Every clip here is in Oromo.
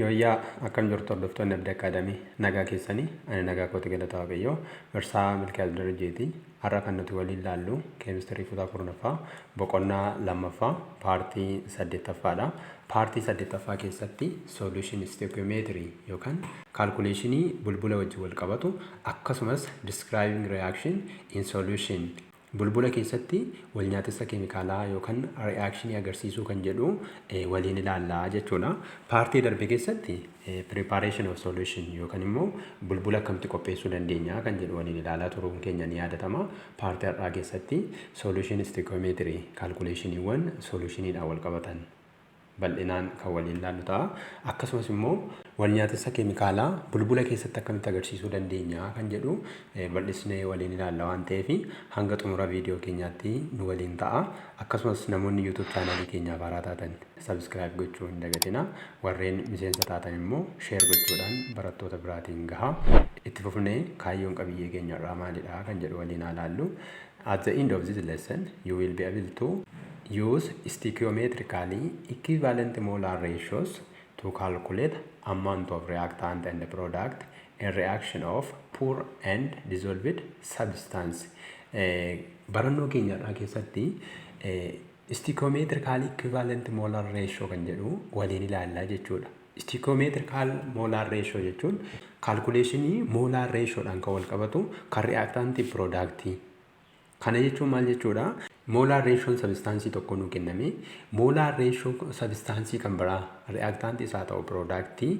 Yooyyaa, akkam jirtu hordoftoonni Abdii Akaadaamii? Nagaa keessanii? Ani nagaa kooti, galata Waaqayyoo. Barsaa Milkiyaas Darajjeeti. Har'a kan nuti waliin ilaallu keemistirii kutaa 10ffaa boqonnaa lammaffaa paartii saddeettaffaadha. Paartii saddeettaffaa keessatti solution stoichiometry yookaan calculationii bulbula wajjin wal qabatu, akkasumas describing reaction in solution, bulbula keessatti wal nyaatessa keemikaalaa yookaan reactionii agarsiisuu kan jedhu waliin ilaallaa jechuudha. Paartii darbe keessatti preparation of solution yookaan immoo bulbula akkamitti qopheessuu dandeenya kan jedhu waliin ilaalaa turuun keenya ni yaadatama. Paartii har'aa keessatti solution stoichiometry, calculationiiwwan solutioniidhaan wal qabatan bal'inaan kan waliin ilaallu ta'a. Akkasumas immoo wal nyaatessa keemikaalaa bulbula keessatti akkamitti agarsiisuu dandeenya kan jedhu bal'isnee waliin ilaalla waan ta'eef, hanga xumura viidiyoo keenyaatti nu waliin ta'a. Akkasumas namoonni YouTube chaanalii keenyaaf haaraa taatan subscribe gochuu hin dagatina. Warreen miseensa taatan immoo share gochuudhaan barattoota biraatiin gaha. Itti fufnee kaayyoon qabiyyee keenya irraa maalidha kan jedhu waliin haa ilaallu. At the end of this lesson, you will be able to use stoichiometrically equivalent molar ratios to calculate amount of reactant and product in reaction of pure and dissolved substance. Barannoo keenya irraa keessatti stoichiometrically equivalent molar ratio kan jedhu waliin ilaallaa jechuudha. Stoichiometrical molar ratio jechuun calculationii molar ratioodhaan kan wal qabatu kan reactantii productii. Kana jechuun maal jechuudha? Molar ratioon substanceii tokko nuu kenname, molar ratio substanceii kan biraa, reactantii isaa ta'u productii,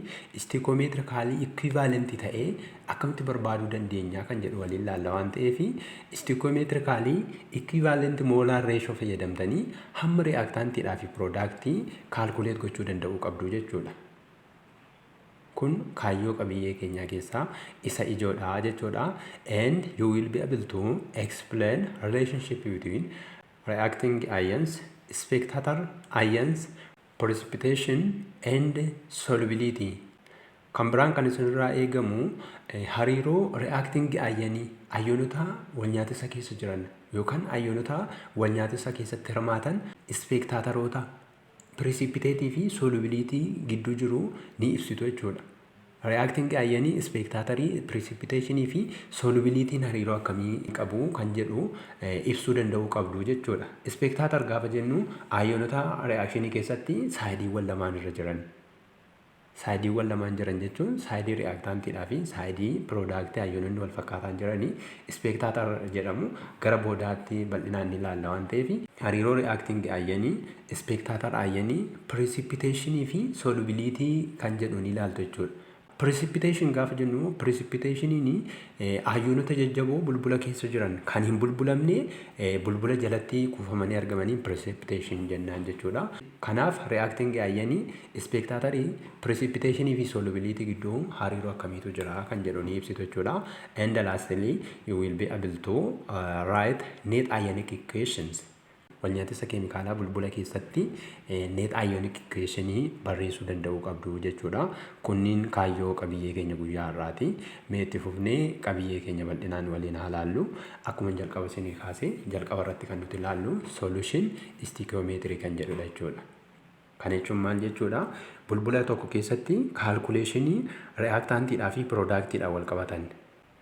stoichiometrically equivalentii ta'ee akkamitti barbaaduu dandeenya kan jedhu waliin ilaalla waan ta'eef, stoichiometrically equivalent molar ratio fayyadamtanii hamma reactantiidhaa fi productii calculate gochuu danda'uu qabdu jechuudha. Kun kaayyoo qabiyyee keenyaa keessaa isa ijoodha jechuudha. And you will be able to explain relationship between reacting ions, spectator ions, precipitation and solubility. Kan biraan kan isinirraa eegamu hariiroo reacting ionii, ayoonota walnyaatisa keessa jiran yookaan ayoonota walnyaatisa keessatti hirmaatan, spectatoroota, precipitateii fi solubility gidduu jiru ni ibsitu jechuudha. Reacting ionii, spectatorii, precipitationii fi solubilityn hariiroo akkamii qabu kan jedhu ibsuu danda'uu qabdu jechuudha. Spectator gaafa jennu ayoonota reactionii keessatti sideiiwwan lamaan irra jiran. Sideiiwwan lamaan jiran jechuun sideii reactantiidhaa fi sideii productii ayoononni wal fakkaataan jiranii spectator jedhamu. Gara boodaatti bal'inaan ni ilaalla waan ta'eef, hariiroo reacting ionii, spectator ionii, precipitationii fi solubility kan jedhu ni ilaaltu jechuudha. Precipitation gaafa jennu, precipitationiin ayoonota jajjaboo bulbula keessa jiran kan hin bulbulamne bulbula jalatti kuufamanii argamanii precipitation jennaan jechuudha. Kanaaf reacting ionii, spectatorii, precipitationii fi solubility gidduu hariiroo akkamiitu jira kan jedhu ni ibsitu jechuudha. And lastly, you will be able to write net ionic equations. Walnyaatisa keemikaalaa bulbula keessatti net ionic equationii barreessuu danda'uu qabdu jechuudha. Kunniin kaayyoo qabiyyee keenya guyyaa har'aati. Mee itti fufnee qabiyyee keenya bal'inaan waliin haa laallu. Akkuma jalqaba isinii kaasee, jalqaba irratti kan nuti ilaallu solution stoichiometry kan jedhudha jechuudha. Kana jechuun maal jechuudha? Bulbula tokko keessatti calculationii reactantiidhaa fi productiidhaan wal qabatan.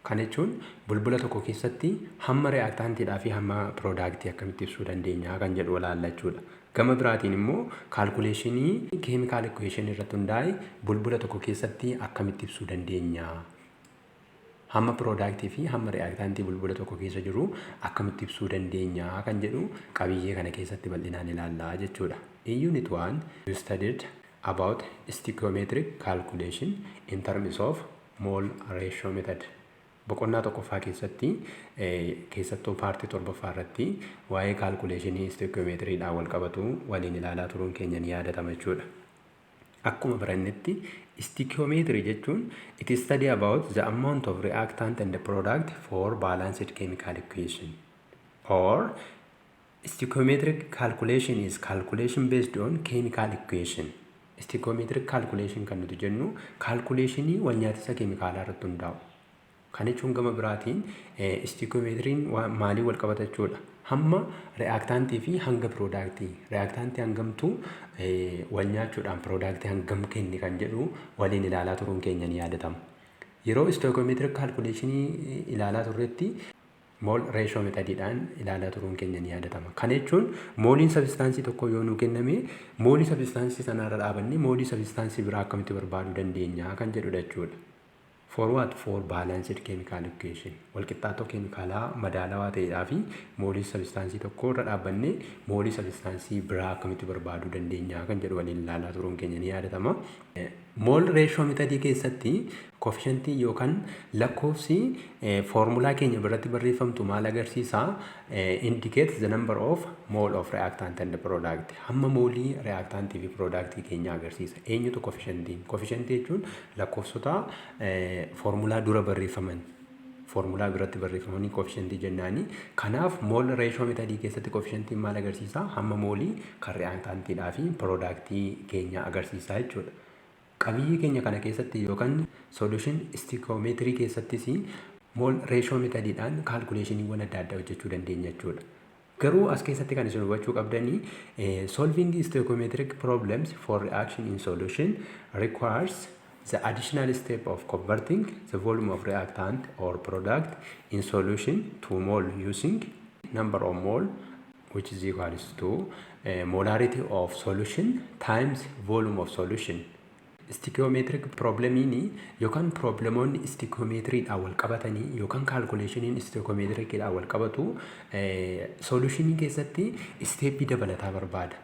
Kana jechuun bulbula tokko keessatti hamma reactantiidhaa fi hamma productii akkamitti ibsuu dandeenya kan jedhu ilaalla jechuudha. Gama biraatiin immoo calculationii chemical equationii irratti hundaa'e bulbula tokko keessatti akkamitti ibsuu dandeenya? Hamma productii fi hamma reactantii bulbula tokko keessa jiru akkamitti ibsuu dandeenya kan jedhu qabiyyee kana keessatti bal'inaan ilaalla jechuudha. In unit 1, we studied about stoichiometric calculation in terms of mole ratio method. Boqonnaa tokkoffaa keessatti, keessattuu paartii torbaffaa irratti, waa'ee calculationii stoichiometriidhaan wal qabatu waliin ilaalaa turuun keenya ni yaadatama jechuudha. Akkuma barannetti, stoichiometry jechuun it is study about the amount of reactant and the product for balanced chemical equation, or stoichiometric calculation is calculation based on chemical equation. Stoichiometric calculation kan nuti jennu calculationii wal nyaatisa keemikaalaa irratti hundaa'u. Kana jechuun gama biraatiin stoichiometriin maalii wal qabata jechuudha? Hamma reactantii fi hanga productii, reactantii hangamtuu wal nyaachuudhaan productii hangam kenni kan jedhu waliin ilaalaa turuun keenya ni yaadatama. Yeroo stoichiometric calculationii ilaalaa turretti mole ratio methodiidhaan ilaalaa turuun keenya ni yaadatama. Kana jechuun mooliin substanceii tokko yoo nuu kenname, moolii substanceii sanarra dhaabannee moolii substanceii biraa akkamitti barbaaduu dandeenya kan jedhudha jechuudha. For what? For balanced chemical equation. Walqixxaatoo keemikaalaa madaalawaa ta'eedhaa fi moolii substanceii tokko irra dhaabbannee moolii substanceii biraa akkamitti barbaaduu dandeenya kan jedhu waliin ilaalaa turuun keenya ni yaadatama. Mole ratio methodii keessatti coefficientii yookaan lakkoofsi foormulaa keenya biratti barreeffamtu maal agarsiisa? Indicate the number of mole of reactant and product. Hamma moolii reactantii fi productii keenya agarsiisa. Eenyutu coefficientiin? Coefficientii jechuun lakkoofsota foormulaa dura barreeffaman, foormulaa biratti barreeffamanii coefficientii jennaani. Kanaaf mole ratio methodii keessatti coefficientiin maal agarsiisa? Hamma moolii kan reactantiidhaa fi productii keenya agarsiisa jechuudha. Qabiyyee keenya kana keessatti yookaan solution stoichiometry keessattis mole ratio methodiidhaan calculationiiwwan adda addaa hojjechuu dandeenya jechuudha. Garuu as keessatti kan isin hubachuu qabdanii, solving stoichiometric problems for reaction in solution requires the additional step of converting the volume of reactant or product in solution to mole using number of mole, which is equals to molarity of solution times volume of solution. Stoichiometric problemiin yookaan problemoonni stoichiometriidhaan wal qabatanii yookaan calculationiin stoichiometriciidhaan wal qabatu solutionii keessatti stepii dabalataa barbaada.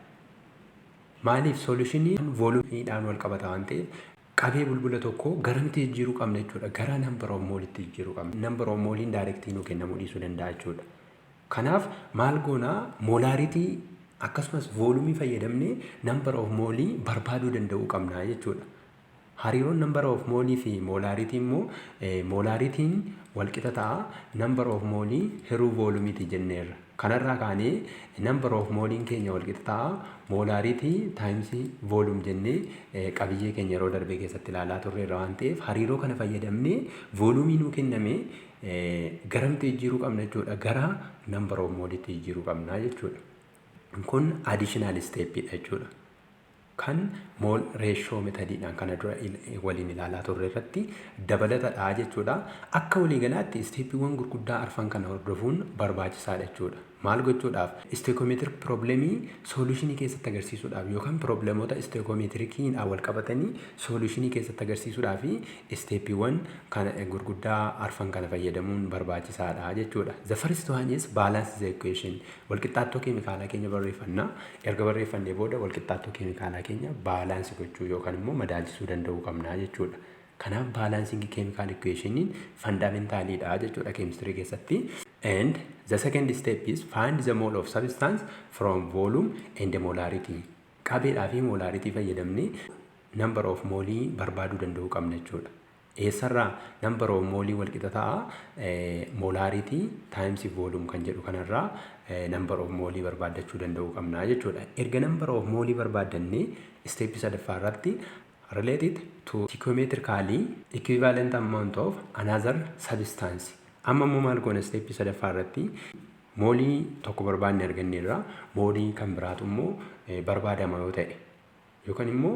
Maaliif? Solutionii volumeiidhaan wal qabata waan ta'eef, qabee bulbula tokko garamitti jijjiiruu qabna jechuudha? Gara number of moleitti jijjiiruu qabna. Number of moleiin directii nuu kennamuu dhiisuu danda'a jechuudha. Kanaaf maal goonaa? Molarity akkasumas volumeii fayyadamnee number of moleii barbaaduu danda'uu qabna jechuudha. Hariiroon number of moleii fi molarity immoo molarityn walqixa ta'a number of moleii hiruu volumeiiti jenneerra. Kanarraa kaanee number of moleiin keenya walqixa ta'a molarity times volume jennee qabiyyee keenya yeroo darbee keessatti ilaalaa turreerra waan ta'eef, hariiroo kana fayyadamnee volumeii nuu kenname garamtti jijjiiruu qabna jechuudha? Gara number of moleiitti jijjiiruu qabna jechuudha. Kun additional stepidha jechuudha. Kan mole ratio methodiidhaan kana dura waliin ilaalaa turre irratti dabalatadha jechuudha. Akka waliigalaatti stepiiwwan gurguddaa arfan kana hordofuun barbaachisaadha jechuudha. Maal gochuudhaaf? Stoichiometric problemii solutionii keessatti agarsiisuudhaaf yookaan problemoota stoichiometriciin wal qabatanii solutionii keessatti agarsiisuudhaaf stepiiwwan kana gurguddaa arfan kana fayyadamuun barbaachisaadha jechuudha. The first one is balance the equation. Walqixxaattoo keemikaalaa keenya barreeffannaa. Erga barreeffannee booda walqixxaattoo keemikaalaa keenya balance gochuu yookaan immoo madaalchisuu danda'uu qabna jechuudha. Kanaaf balancing chemical equationiin fundamentaliidha jechuudha keemistirii keessatti. And the second step is find the mole of substance from volume and the molarity. Qabeedhaa fi molarity fayyadamnee number of moleii barbaaduu danda'uu qabna jechuudha. Eessarraa? Number of moleii walqixa ta'a molarity times volume kan jedhu kanarraa number of moleii barbaaddachuu danda'uu qabna jechuudha. Erga number of moleii barbaaddannee, stepii sadaffaa irratti related to stoichiometrically equivalent amount of another substance. Amma immoo maal goona? Stepii sadaffaa irratti moolii tokko barbaanne arganneerra, moolii kan biraatu immoo barbaadama yoo ta'e, yookaan immoo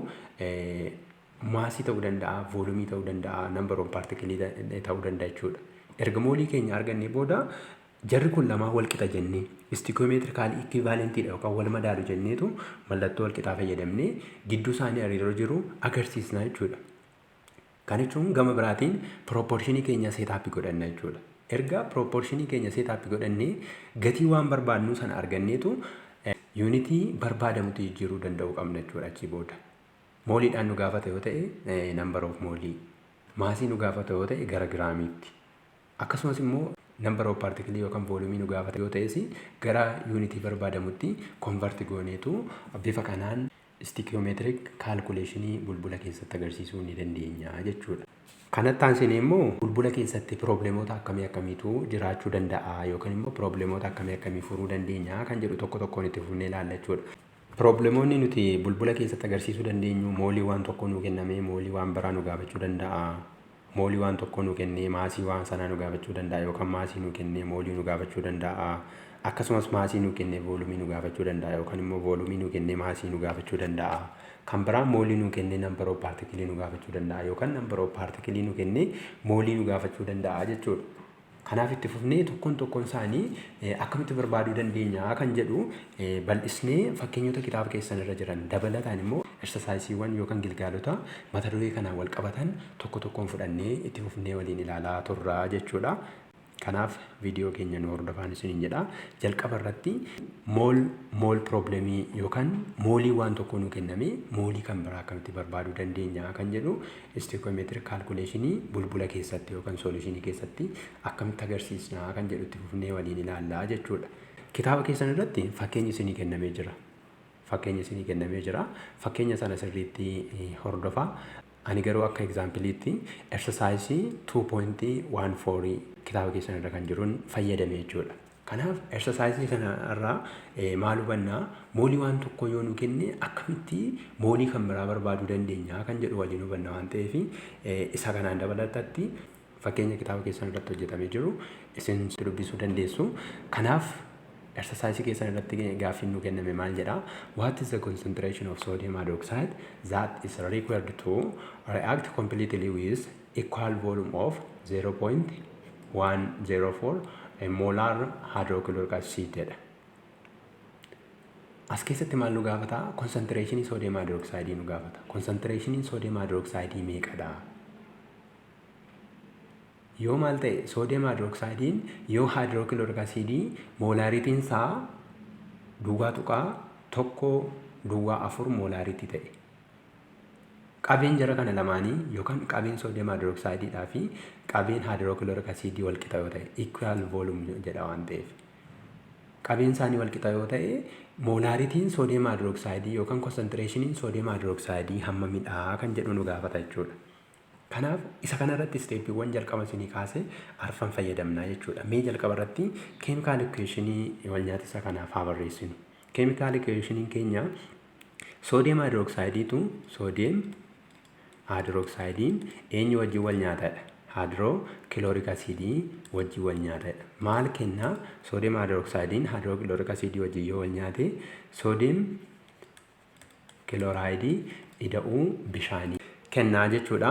massii ta'uu danda'a, volumeii ta'uu danda'a, number of particleii ta'uu danda'a jechuudha. Erga moolii keenya argannee booda, jarri kun lamaan wal qixa jennee, stoichiometrically equivalentiidha yookaan wal madaalu jenneetu, mallattoo wal qixaa fayyadamnee gidduu isaanii hariiroo jiru agarsiisna jechuudha. Kana jechuun gama biraatiin proportionii keenya set upii godhanna jechuudha. Erga proportionii keenya set upii godhannee, gatii waan barbaadnu sana arganneetu unitii barbaadamutti jijjiiruu danda'uu qabna jechuudha achii booda. Mooliidhaan nu gaafata yoo ta'e number of moleii, massii nu gaafata yoo ta'e gara giraamiitti. Akkasumas immoo number of particleii yookaan volumeii nu gaafata yoo ta'es gara unitii barbaadamutti convert gooneetu bifa kanaan stoichiometric calculationii bulbula keessatti agarsiisuu ni dandeenya jechuudha. Kanatti aansinee immoo bulbula keessatti problemoota akkamii akkamiitu jiraachuu danda'a yookaan immoo problemoota akkamii akkamii furuu dandeenya kan jedhu tokko tokkoon itti fufnee ilaalla jechuudha. Problemoonni nuti bulbula keessatti agarsiisuu dandeenyu, moolii waan tokko nuu kennamee moolii waan biraa nu gaafachuu danda'a. Moolii waan tokko nuu kennee massii waan sanaa nu gaafachuu danda'a yookaan massii nu kennee moolii nu gaafachuu danda'a. Akkasumas maasii nu kennee voolumii nu gaafachuu danda'a yookaan immoo voolumii nu kennee maasii nu gaafachuu danda'a. Kan biraa moolii nu kennee number of partikilii nu gaafachuu danda'a yookaan number of partikilii nu kennee moolii nu gaafachuu danda'a jechuudha. Kanaaf itti fufnee tokkoon tokkoon isaanii akkamitti barbaaduu dandeenya kan jedhu bal'isnee fakkeenyota kitaaba keessan irra jiran dabalataan immoo exerciseiiwwan yookaan gilgaalota mata duree kanaan wal qabatan tokko tokkoon fudhannee itti fufnee waliin ilaalaa turra jechuudha. Kanaaf viidiyoo keenya nu hordofaan isiniin jedha. Jalqaba irratti mole problemii yookaan moolii waan tokko nu kenname moolii kan biraa akkamitti barbaaduu dandeenya kan jedhu stoichiometric calculationii bulbula keessatti yookaan solutionii keessatti akkamitti agarsiisna kan jedhu itti fufnee waliin ilaallaa jechuudha. Kitaaba keessan irratti fakkeenyi isinii kennamee jira. Fakkeenya isinii kennamee jira. Fakkeenya sana sirriitti hordofaa. Ani garuu akka exampleiitti exerciseii 2.14 kitaaba keessan irra kan jiruun fayyadame jechuudha. Kanaaf exerciseii kana irraa maal hubannaa? Moolii waan tokko yoo nu kenne akkamitti moolii kan biraa barbaaduu dandeenya kan jedhu waliin hubanna waan ta'eef, isa kanaan dabalatatti fakkeenya kitaaba keessan irratti hojjetamee jiru isin dubbisuu dandeessu. Kanaaf exerciseii keessan irratti gaaffiin nu kenname maal jedha? What is the concentration of sodium hydroxide that is required to react completely with equal volume of 0.104 molar hydrochloric acid jedha. As keessatti maal nu gaafata? Concentrationii sodium hydroxide nu gaafata. Concentrationii sodium hydroxide meeqadha? Yoo maal ta'e? Sodium hydroxidein yoo hydrochloric acid molarityiin isaa 0.104 molarity ta'e. Qabeen jara kana lamaanii yookaan qabeen sodium hydroxideidhaa fi qabeen hydrochloric acid wal qixa yoo ta'e, equal volume jedha waan ta'eef. Qabeen isaanii wal qixa yoo ta'e, molarityiin sodium hydroxide yookaan concentrationiin sodium hydroxide hammamidha kan jedhu nu gaafata jechuudha. Kanaaf isa kanarratti stepiiwwan jalqaba isinii kaase arfan fayyadamnaa jechuudha. Mee jalqaba irratti chemical equationii wal nyaatisa kanaaf haa barreessinu. Chemical equationiin keenya sodium hydroxideiitu, sodium hydroxideiin eenyu wajjin wal nyaatadha? Hydrochloric acidii wajjin wal nyaatadha. Maal kennaa? Sodium hydroxideiin hydrochloric acidii wajjin yoo wal nyaate, sodium chlorideii ida'uu bishaanii kennaa jechuudha.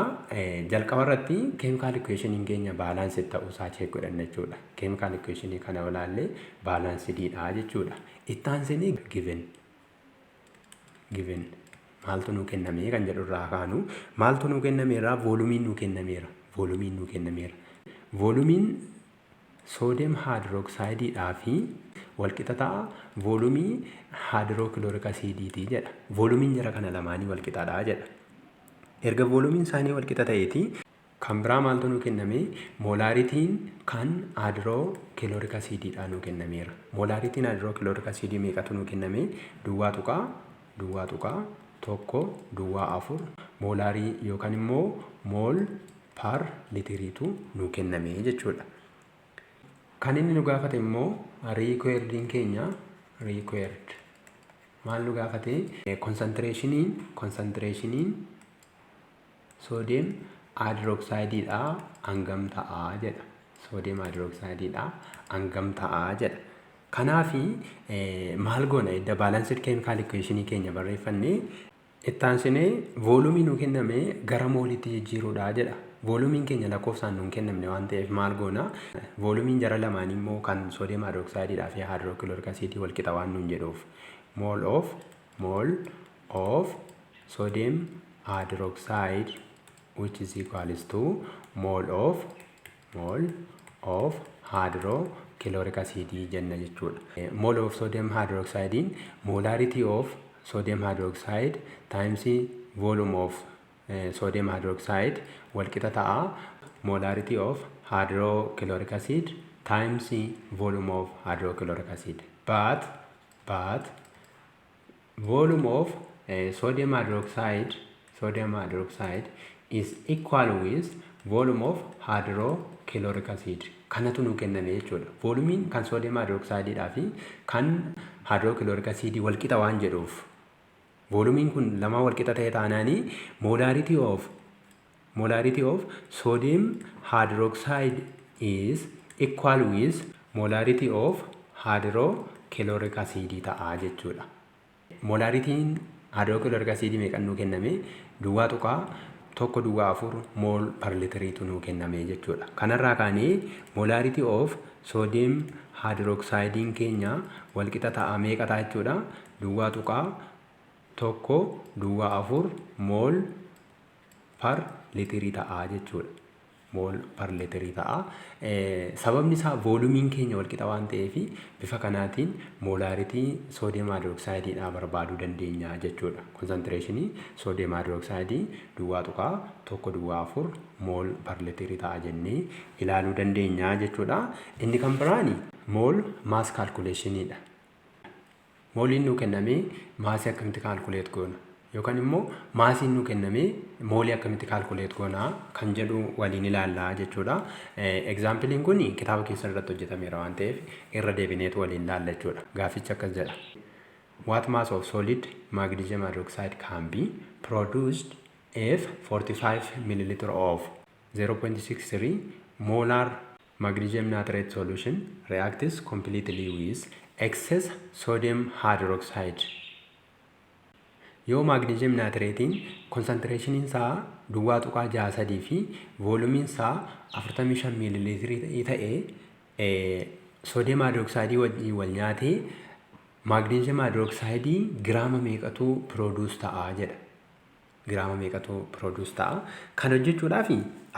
Jalqaba irratti chemical equationiin keenya balanced ta'uu isaa check godhanna jechuudha. Chemical equationii kana ilaallee balancediidha jechuudha. Itti aansinee given maaltu nuu kenname kan jedhu irraa kaanu. Maaltu nuu kennameera? Volumiin nuu kennameera. Volumiin nuu kennameera. Volumiin sodium hydroxideiidhaa fi walqixa ta'a volumii hydrochloric acidiitii jedha. Volumiin jara kana lamaanii walqixaadha jedha. Erga volumiin isaanii walqixa ta'eeti, kan biraa maaltu nuu kenname? Molarityiin kan hydrochloric acidiidhaa nuu kennameera. Molarityiin hydrochloric acidii meeqatu nuu kenname? 0.00104 molarii yookaan immoo mole per literiitu nuu kenname jechuudha. Kan inni nu gaafate immoo requirediin keenya, required maal nu gaafate? Concentrationiin sodium hydroxideiidhaa hangam ta'aa jedha. Sodium hydroxideiidhaa hangam ta'aa jedha. Kanaafi maal goona? Edda balanced chemical equationii keenya barreeffannee, ittaansinee volumii nuu kenname gara mooliitti jijjiiruudha jedha. Volumiin keenya lakkoofsaan nuun kennamne waan ta'eef maal goona? Volumiin jara lamaanii immoo kan sodium hydroxideiidhaa fi hydrochloric acidii wal qixa waan nuun jedhuuf, mole of sodium hydroxide which is equals to mole of hydrochloric acid jenna jechuudha. Mole of sodium hydroxide, molarity of sodium hydroxide times volume of sodium hydroxide walqixa ta'a molarity of hydrochloric acid times volume of hydrochloric acid. But volume of sodium hydroxide is equal with volume of hydrochloric acid kanatu nu kenname jechuudha. Volumiin kan sodium hydroxideidhaa fi kan hydrochloric acid walqixa waan jedhuuf, volumiin kun lama walqixa ta'e taanaanii, molarity of sodium hydroxide is equal with molarity of Hydrochloric acidii ta'a jechuudha. Molarityn hydrochloric acidii meeqan nuu kenname? 0.104 mole per literiitu nuu kenname jechuudha. Kanarraa kaanee molarity of sodium hydroxideiin keenya walqixa ta'a meeqa ta'a jechuudha? 0.104 mole per literii ta'a jechuudha. Mole per literii ta'a. Sababni isaa volumeiin keenya walqixa waan ta'eef, bifa kanaatiin molarity sodium hydroxideiidhaa barbaaduu dandeenya jechuudha. Concentrationii sodium hydroxideii 0.104 mole per literii ta'a jennee ilaaluu dandeenya jechuudha. Inni kan biraani mole mass calculationiidha. Moleiin nuu kennamee massii akkamitti calculate goona? Yookaan immoo massiin nuu kennamee moleii akkamitti calculate goona kan jedhu waliin ilaallaa jechuudha. Exampleiin kun kitaaba keessan irratti hojjetameera waan ta'eef, irra deebineetu waliin ilaalla jechuudha. Gaaffichi akkas jedha. What mass of solid magnesium hydroxide can be produced if 45 milliliter of 0.63 molar magnesium nitrate solution reacts completely with excess sodium hydroxide? Yoo magnesium nitrateiin concentrationiin isaa 0.63 fi volumeiin isaa 45 miililiitirii ta'e, sodium hydroxideii wajjin wal nyaatee magnesium hydroxideii giraama meeqatu produce ta'a jedha. Giraama meeqatu produce ta'a? Kan hojjechuudhaaf,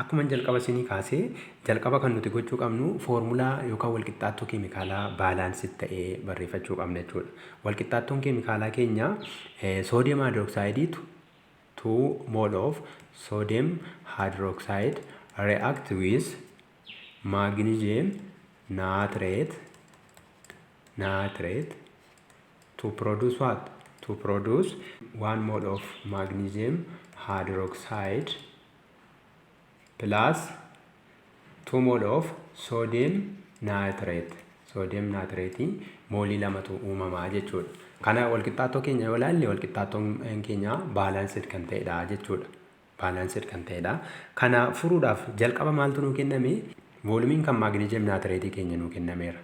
akkuma jalqaba isinii kaasee, jalqaba kan nuti gochuu qabnu foormulaa yookaan walqixxaattoo keemikaalaa balanced ta'ee barreeffachuu qabna jechuudha. Walqixxaattoon keemikaalaa keenya sodium hydroxideiitu, 2 mole of sodium hydroxide react with magnesium nitrate to produce what? To produce 1 mole of magnesium hydroxide plus 2 mole of sodium nitrate. Sodium nitrate moleii lamatu uumamaa jechuudha. Kana walqixxaattoo keenya yoo ilaalle, walqixxaattoon keenya balanced kan ta'edha jechuudha. Balanced kan ta'edha. Kana furuudhaaf jalqaba maaltu nuu kenname? Volumeiin kan magnesium nitrateii keenya nuu kennameera.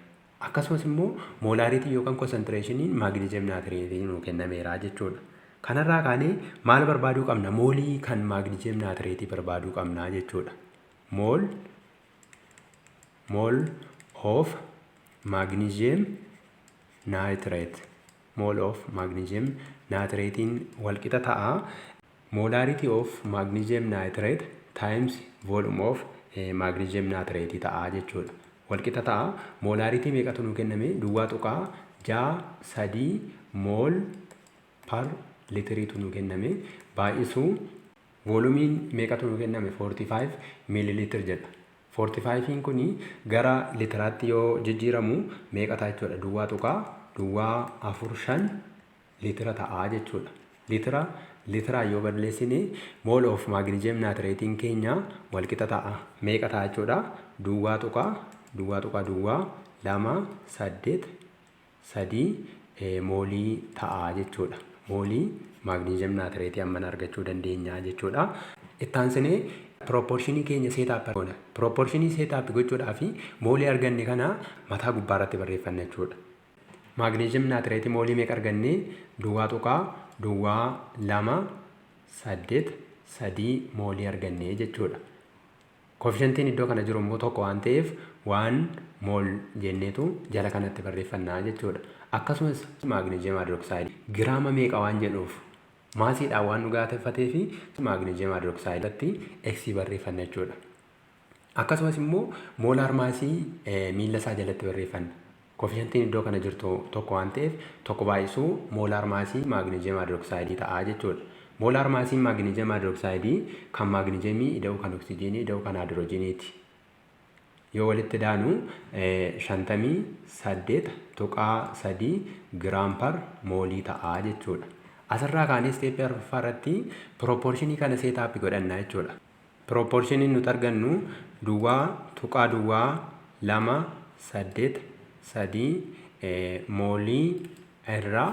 Akkasumas immoo molarity yookaan concentrationiin magnesium nitrateii nuu kennameera jechuudha. Kanarraa kaanee maal barbaaduu qabna? Moleii kan magnesium nitrateii barbaaduu qabna jechuudha. Mole of magnesium nitrate. Mole of magnesium nitrateiin walqixa ta'a molarity of magnesium nitrate times volume of magnesium nitrateii ta'a jechuudha. Walqixa ta'a molarity meeqatu nuu kenname? 0.63 mole per literiitu nuu kenname, baay'isuu volumeiin meeqatu nuu kenname? 45 milliliter jedha. 45 kuni gara litiraatti yoo jijjiiramu meeqa ta'a jechuudha? 0.045 litira ta'a jechuudha. Litira litiraa yoo balleessine, mole of magnesium nitrateiin keenya walqixa ta'a meeqa ta'a jechuudha? 0.00283 moleii ta'a jechuudha. Moleii magnesium nitrateii amman argachuu dandeenya jechuudha. Ittaansinee proportionii keenya set up goona. Proportionii set up gochuudhaaf moleii arganne kana mataa gubbaarratti barreeffanna jechuudha. Magnesium nitrateii moleii meeqa arganne? 0.0283 moleii arganne jechuudha. Coefficientiin iddoo kana jiru immoo tokko waan ta'eef, one mole jenneetu jala kanatti barreeffannaa jechuudha. Akkasumas magnesium hydroxideii giraama meeqa waan jedhuuf, massiidhaan waan nu gaafatee fi magnesium hydroxideii irratti X barreeffanna jechuudha. Akkasumas immoo molar massii miila isaa jalatti barreeffanna. Coefficientiin iddoo kana jirtu tokko waan ta'eef, tokko baay'isuu molar massii magnesium hydroxideii ta'a jechuudha. Molar massiin magnesium hydroxideii kan magnesiumii ida'uu kan oksijiinii ida'uu kan haayidroojiniiti. Yoo walitti daanu 58.3 gram per moleii ta'a jechuudha. Asirraa kaanee stepii arfaffaa irratti proportionii kana set up godhanna jechuudha. Proportioniin nuti argannu 0.0283 moleii irraa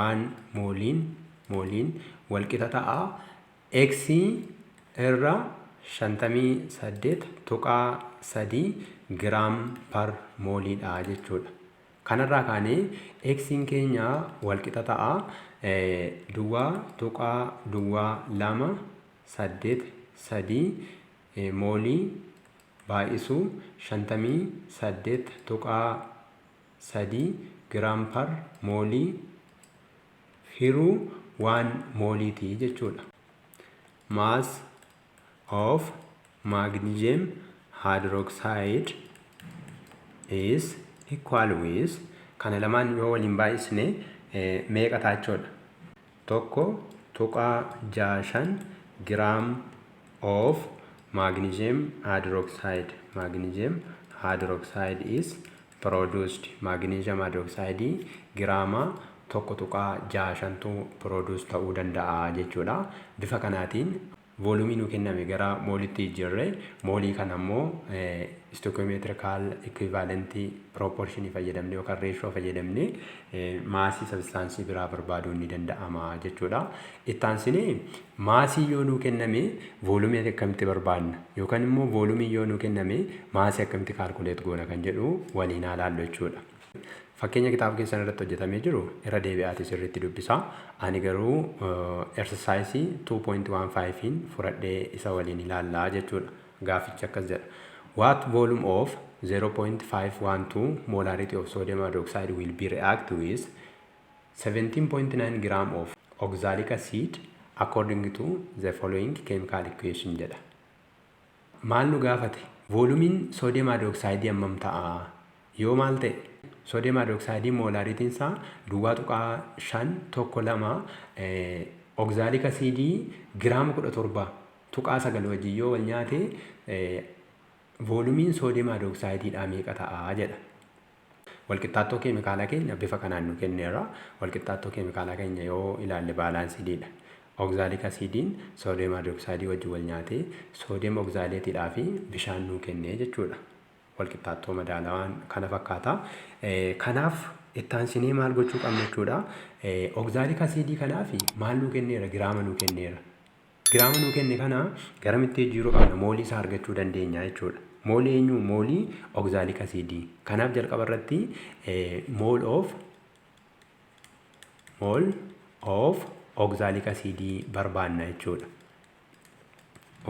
one moleiin walqixa ta'a X irra 58.3 gram per moleiidha jechuudha. Kanarraa kaanee X'n keenya walqixa ta'a 0.02283 moolii baay'isuu 58.3 gram per moolii hiruu 1 mooliitii jechuudha. Mass of magnesium hydroxide is equal with, kana lamaan yoo waliin baay'isne meeqa ta'a jechuudha? 1.65 gram of magnesium hydroxide. Magnesium hydroxide is produced. Magnesium hydroxide giraama 1.65tu produce ta'uu danda'a jechuudha. Bifa kanaatiin voolumii nu kenname gara moolitti jijjiirree, moolii kana immoo stoichiometrical equivalent proportion fayyadamne yookaan ratio fayyadamne maasii sabstaansii biraa barbaaduun ni danda'ama jechuudha. Ittaansinee maasii yoo nuu kenname voolumii akkamitti barbaadna, yookaan immoo voolumii yoo nuu kenname maasii akkamitti calculate goona kan jedhu waliin haa laallu jechuudha. Fakkeenya kitaaba keessan irratti hojjetamee jiru irra deebi'aatii sirriitti dubbisaa. Ani garuu exercise 2.15 fudhadhee isa waliin ilaallaa jechuudha. Gaafichi akkas jedha. What volume of 0.512 molarity of sodium hydroxide will be react with 17.9 gram of oxalic acid according to the following chemical equation jedha. Maal nu gaafate? Voolumiin sodium hydroxide hammam ta'a? Yoo maal ta'e? Sodium hydroxide moolaaritiin isaa 0.512 oxalic acidii giraama 17.9 wajjin yoo wal nyaate, voolumiin sodium hydroxideidhaa meeqa ta'a jedha. Walqixxaattoo keemikaalaa keenya bifa kanaan nu kenneera. Walqixxaattoo keemikaalaa keenya yoo ilaalle balancediidha. Oxalic acidiin sodium hydroxide wajjin wal nyaatee sodium oxalateiidhaa fi bishaan nuu kennee jechuudha. Walqixxaattoo madaalawaan kana fakkaata. Kanaaf ittaansinee maal gochuu qabna jechuudha? Oxalic acidii kanaaf maal nuu kenneera? Giraama nuu kenneera. Giraama nuu kenne kana garamitti jijjiiruu qabna? Moolii isaa argachuu dandeenya jechuudha. Moolii eenyu? Moolii oxalic acidii. Kanaaf jalqaba irratti mole of oxalic acidii barbaanna jechuudha.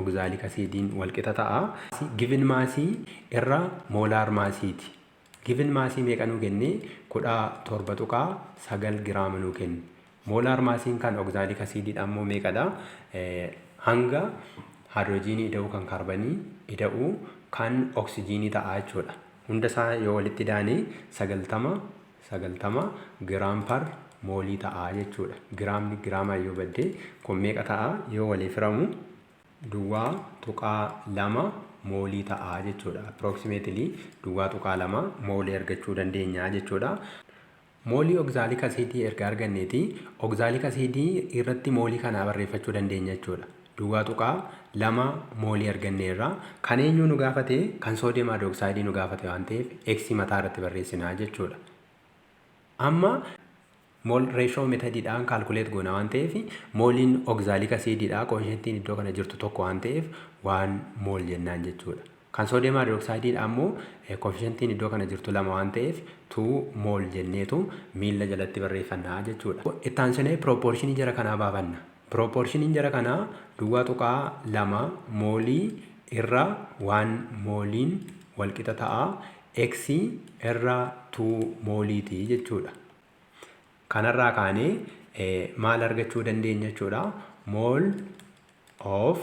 Oxalic acidiin walqixa ta'a given maasii irra molar maasiiti. Given maasii meeqa nuu kenne? 17.9 giraama nuu kenne. Molar maasiin kan oxalic acidiidha ammoo meeqadha? Hanga haayidroojiinii ida'uu kan kaarbanii ida'uu kan oksijiinii ta'a jechuudha. Hunda isaa yoo walitti daane 90 90 gram per moolii ta'a jechuudha. Giraamni giraamaa yoo badde, kun meeqa ta'a yoo waliif hiramu? 0.2 moolii ta'a jechuudha. Approximately 0.2 moolii argachuu dandeenya jechuudha. Moolii oxalic acidii erga arganneeti, oxalic acidii irratti moolii kanaa barreeffachuu dandeenya jechuudha. 0.2 moolii arganneerra. Kan eenyu nu gaafate? Kan sodium hydroxideii nu gaafate waan ta'eef, X mataa irratti barreessinaa jechuudha. Amma mole ratio methodiidhaan calculate goona waan ta'eef, mooliin oxalic acidiidha coefficientiin iddoo kana jirtu tokko waan ta'eef, 1 mole jennaan jechuudha. Kan sodium hydroxideidha ammoo coefficientiin iddoo kana jirtu lama waan ta'eef, 2 mole jenneetu miilla jalatti barreeffannaa jechuudha. Ittaansinee proportionii jara kanaa baafanna. Proportioniin jara kanaa 0.2 moolii irra 1 mooliin walqixa ta'a X irra 2 mooliiti jechuudha. Kanarraa kaanee maal argachuu dandeenya jechuudha? Mole of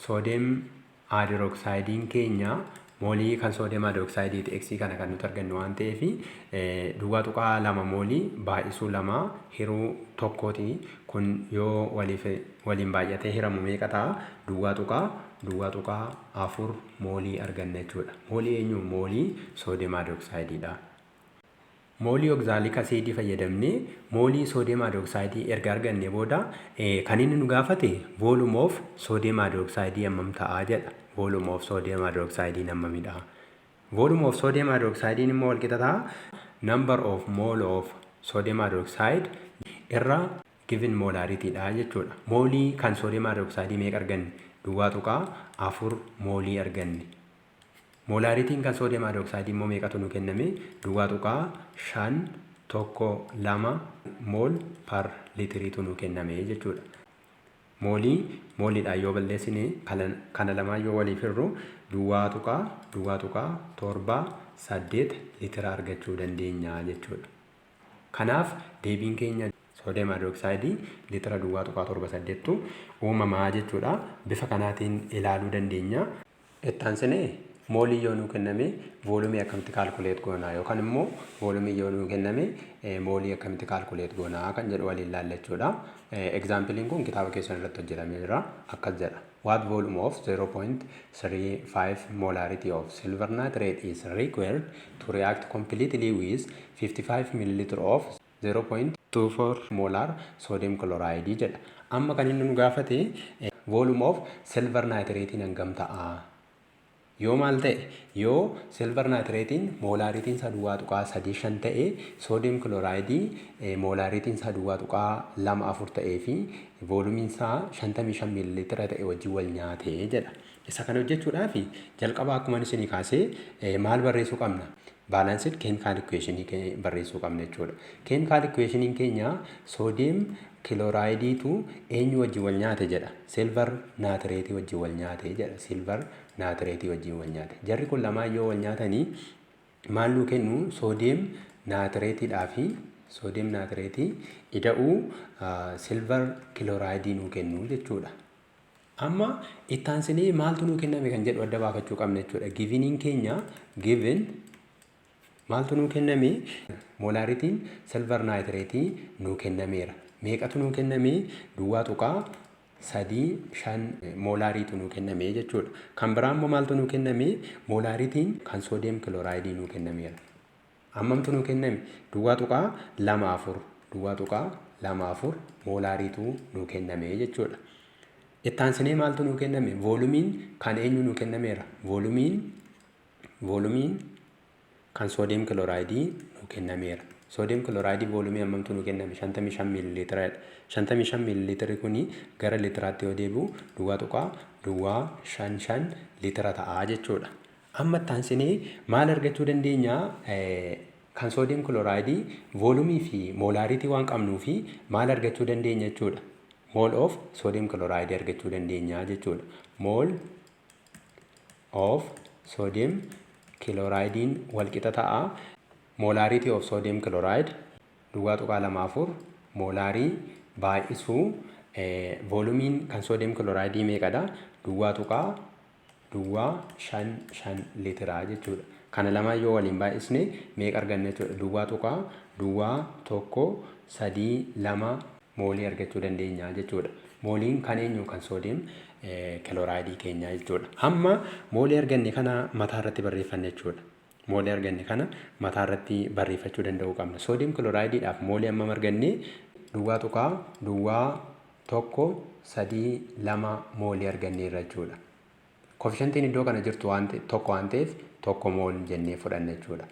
sodium hydroxidein keenya, moolii kan sodium hydroxideeti X kana kan nuti argannu waan ta'eef, 0.2 moolii baay'isuu lama hiruu tokkooti. Kun yoo waliif waliin baay'atee hiramu meeqa ta'a? 0.004 moolii arganna jechuudha. Moolii eenyu? Moolii sodium hydroxideidha. Moolii oxalic acidii fayyadamnee moolii sodium hydroxideii erga arganne booda, kan inni nu gaafate volume of sodium hydroxideii hammam ta'a jedha. Volume of sodium hydroxideii hammamidha? Volume of sodium hydroxideii immoo walqixa ta'a number of mole of sodium hydroxide irra given molarityidha jechuudha. Moolii kan sodium hydroxideii meeqa arganne? 0.4 moolii arganne. Molarityn kan sodium hydroxideii immoo meeqatu nu kenname? 0.512 mole per literiitu nu kenname jechuudha. Moolii mooliidhaan yoo balleessine, kana lamaan yoo waliif hirru, 0.0.78 litira argachuu dandeenya jechuudha. Kanaaf deebiin keenya sodium hydroxideii litira 0.78tu uumamaa jechuudha. Bifa kanaatiin ilaaluu dandeenya. Ittaansinee moolii yoo nuu kenname volumeii akkamitti calculate goonaa, yookaan immoo volumeii yoo nuu kenname moolii akkamitti calculate goonaa kan jedhu waliin ilaalla jechuudha. Exampleiin kun kitaaba keessan irratti hojjetamee jira. Akkas jedha. What volume of 0.35 molarity of silver nitrate is required to react completely with 55 milliliter of 0.24 molar sodium chloride jedha. Amma kan inni nu gaafate volume of silver nitrate hangam ta'a? Yoo maal ta'e? Yoo silver nitratein molarityn isaa 0.35 ta'e, sodium chlorideii molarityn isaa 0.24 ta'ee fi volumeiin isaa 55 miililitira ta'e wajjin wal nyaate jedha. Isa kana hojjechuudhaaf jalqaba akkuma isinii kaasee maal barreessuu qabna? Balanced chemical equationii barreessuu qabna jechuudha. Chemical equationiin keenya sodium chlorideiitu eenyu wajjin wal nyaate jedha. Silver nitrateii wajjin wal nyaate jedha. Silver nitrateii wajjin wal nyaate. Jarri kun lamaan yoo wal nyaatanii maal nuu kennu? Sodium nitrateiidhaa fi sodium nitrateii ida'uu silver chlorideii nuu kennu jechuudha. Amma ittaansinee maaltu nuu kenname kan jedhu adda baafachuu qabna jechuudha. Giveniin keenya, given maaltu nuu kenname? Molarityn silver nitrateii nuu kennameera. Meeqatu nuu kenname? 0.35 molariitu nuu kenname jechuudha. Kan biraa immoo maaltu nuu kenname? Molarityn kan sodium chlorideii nuu kennameera. Hammamtu nuu kenname? 0.24, 0.24 molariitu nuu kenname jechuudha. Ittaansinee maaltu nuu kenname? Volumeiin kan eenyu nuu kennameera? Volumeiin kan sodium chlorideii nuu kennameera. Sodium chlorideii volumeii hammamtu nuu kenname? 55 miililiitiradha. 55 miililiitirri kuni gara litiraatti yoo deebi'u 0.055 litira ta'a jechuudha. Amma ittaansinee maal argachuu dandeenya? Kan sodium chlorideii volumeii fi molarity waan qabnuu fi maal argachuu dandeenya jechuudha? Mole of sodium chlorideii argachuu dandeenya jechuudha. Mole of sodium chlorideiin walqixa ta'a. Molarity of sodium chloride 0.24 molarii baay'isuu volumeiin kan sodium chlorideii meeqadha? 0.055 litiraa jechuudha. Kana lamaan yoo waliin baay'isne meeqa arganna jechuudha? 0.01132 moolii argachuu dandeenya jechuudha. Mooliin kan eenyu? Kan sodium chlorideii keenyaa jechuudha. Amma moolii arganne kana mataa irratti barreeffanna jechuudha. Moolii arganne kana mataa irratti barreeffachuu danda'uu qabna. Sodium chlorideiidhaaf moolii hammam arganne? 0.01132 moolii arganneerra jechuudha. Coefficientiin iddoo kana jirtu waan tokko waan ta'eef tokko mole jennee fudhanna jechuudha.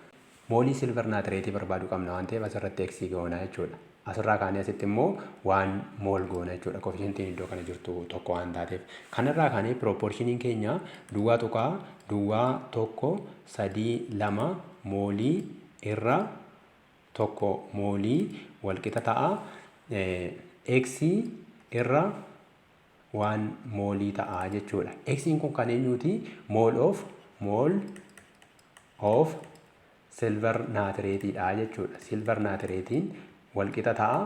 Moolii silver nitrateii barbaaduu qabna waan ta'eef asirratti x goona jechuudha. Asirraa kaanee asitti immoo one mole goona jechuudha. Coefficientiin iddoo kana jirtu tokko waan taateef. Kanarraa kaanee proportioniin keenya 0.01132 moolii irra tokko moolii walqixa ta'a. X irra one moolii ta'a jechuudha. Xiin kun kan eenyuti? Mole of silver nitrateiidha jechuudha. Silver nitrateiin walqixa ta'a.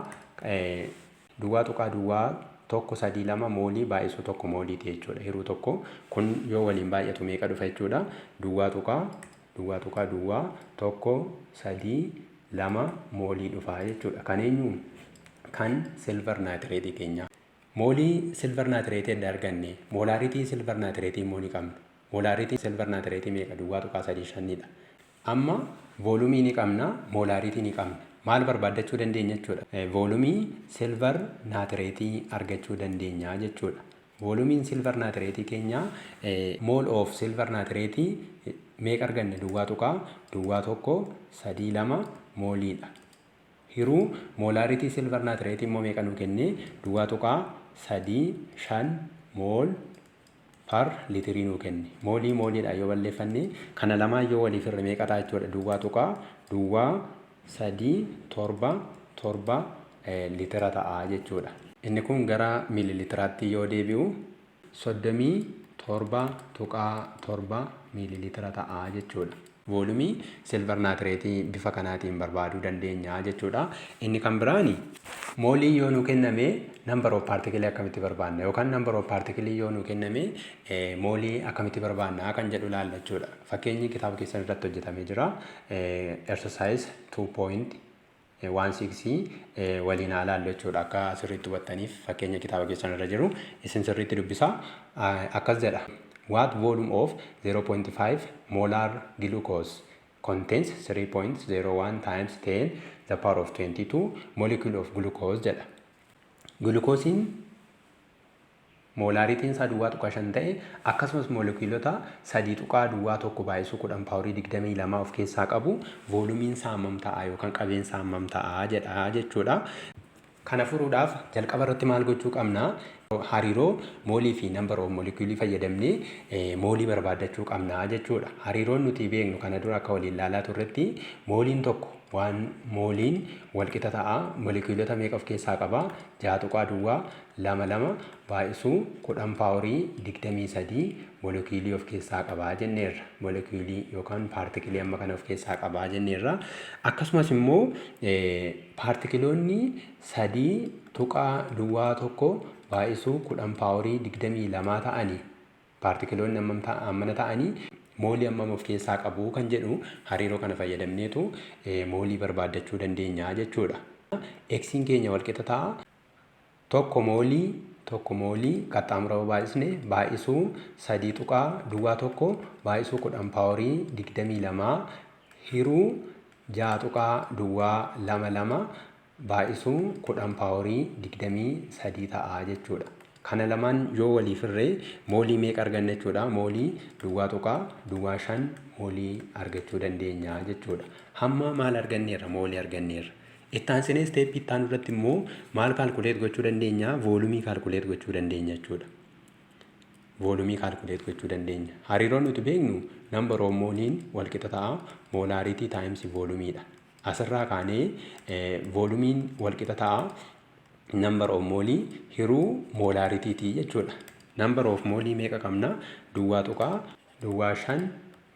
0.01132 moolii baay'isuu tokko mooliiti jechuudha. Hiruu tokko kun yoo waliin baay'atu meeqa dhufa jechuudha? 0.0.00132 moolii dhufa jechuudha. Kan eenyu? Kan silver nitrateii keenya. Moolii silver nitrateii adda arganne, molarity silver nitrateii immoo ni qabna. Molarity silver nitrateii meeqa? 0.35dha. Amma volumeii ni qabna, molarity ni qabna. Maal barbaaddachuu dandeenya jechuudha? Volumeii silver nitrateii argachuu dandeenya jechuudha. Volumeiin silver nitrateii keenya, mole of silver nitrateii meeqa arganne? 0.01132 mooliidha. Hiruu molarity silver nitrateii immoo meeqa nuu kenne? 0.35 mole per liitirii nuu kenne. Moolii mooliidha yoo balleeffanne, kana lamaan yoo waliif irra meeqa ta'a jechuudha? 0.0377 liitira ta'a jechuudha. Inni kun gara miililiitiraatti yoo deebi'u 37.7 miililiitira ta'a jechuudha. Voolumii silver nitrateii bifa kanaatiin barbaaduu dandeenya jechuudha. Inni kan biraani, moolii yoo nu kenname number of particle akkamitti barbaanna yookaan number of particle yoo nu kenname moolii akkamitti barbaanna kan jedhu ilaalla jechuudha. Fakkeenyi kitaaba keessan irratti hojjetamee jira. Exercise 2.16 waliin haa ilaallu jechuudha. Akka sirriitti hubattaniif fakkeenya kitaaba keessan irra jiru isin sirriitti dubbisaa. Akkas jedha. What volume of 0.5 molar glucose contains 3.01 times 10 the power of 22 molecule of glucose jedha. Glukoosiin moolaaritiin isaa 0.5 ta'e, akkasumas moolekuulota 3.01 baay'isuu 10 powerii 22 of keessaa qabu, voolumiin isaa hammam ta'a yookaan qabeen isaa hammam ta'a jedha jechuudha. Kana furuudhaaf jalqaba irratti maal gochuu qabna? Hariiroo moolii fi number of moleculeii fayyadamnee moolii barbaaddachuu qabna jechuudha. Hariiroon nuti beeknu, kana dura akka waliin ilaalaa turretti, mooliin tokko waan mooliin walqixa ta'a. Molekiilota meeqa of keessaa qaba? 6.022 baay'isuu 10 powerii 23 molekiilii of keessaa qabaa jenneerra. Molekiilii yookaan paartikilii amma kana of keessaa qabaa jenneerra. Akkasumas immoo paartikiloonni 3.01 baay'isuu 10 powerii 22 ta'anii, paartikiloonni hammana ta'anii moolii hammam of keessaa qabu kan jedhu hariiroo kana fayyadamneetu moolii barbaaddachuu dandeenya jechuudha. Xiin keenya walqixa ta'a. 1 moolii, 1 moolii qaxxaamura baay'isne baay'isuu 3.01 baay'isuu 10 powerii 22 hiruu 6.022 baay'isuu 10 powerii 23 ta'a jechuudha. Kana lamaan yoo waliif hirree moolii meeqa arganna jechuudha? Moolii 0.05 moolii argachuu dandeenya jechuudha. Hamma maal arganneerra? Moolii arganneerra. Itti aansinee stepii itti aanu irratti immoo maal calculate gochuu dandeenya? Voolumii calculate gochuu dandeenya jechuudha. Voolumii calculate gochuu dandeenya. Hariiroon nuti beeknu number of mooliin walqixa ta'a molarity times voolumiidha. Asirraa kaanee voolumiin walqixa ta'a number of moolii hiruu molarityitii jechuudha. Number of moolii meeqa qabna? 0.05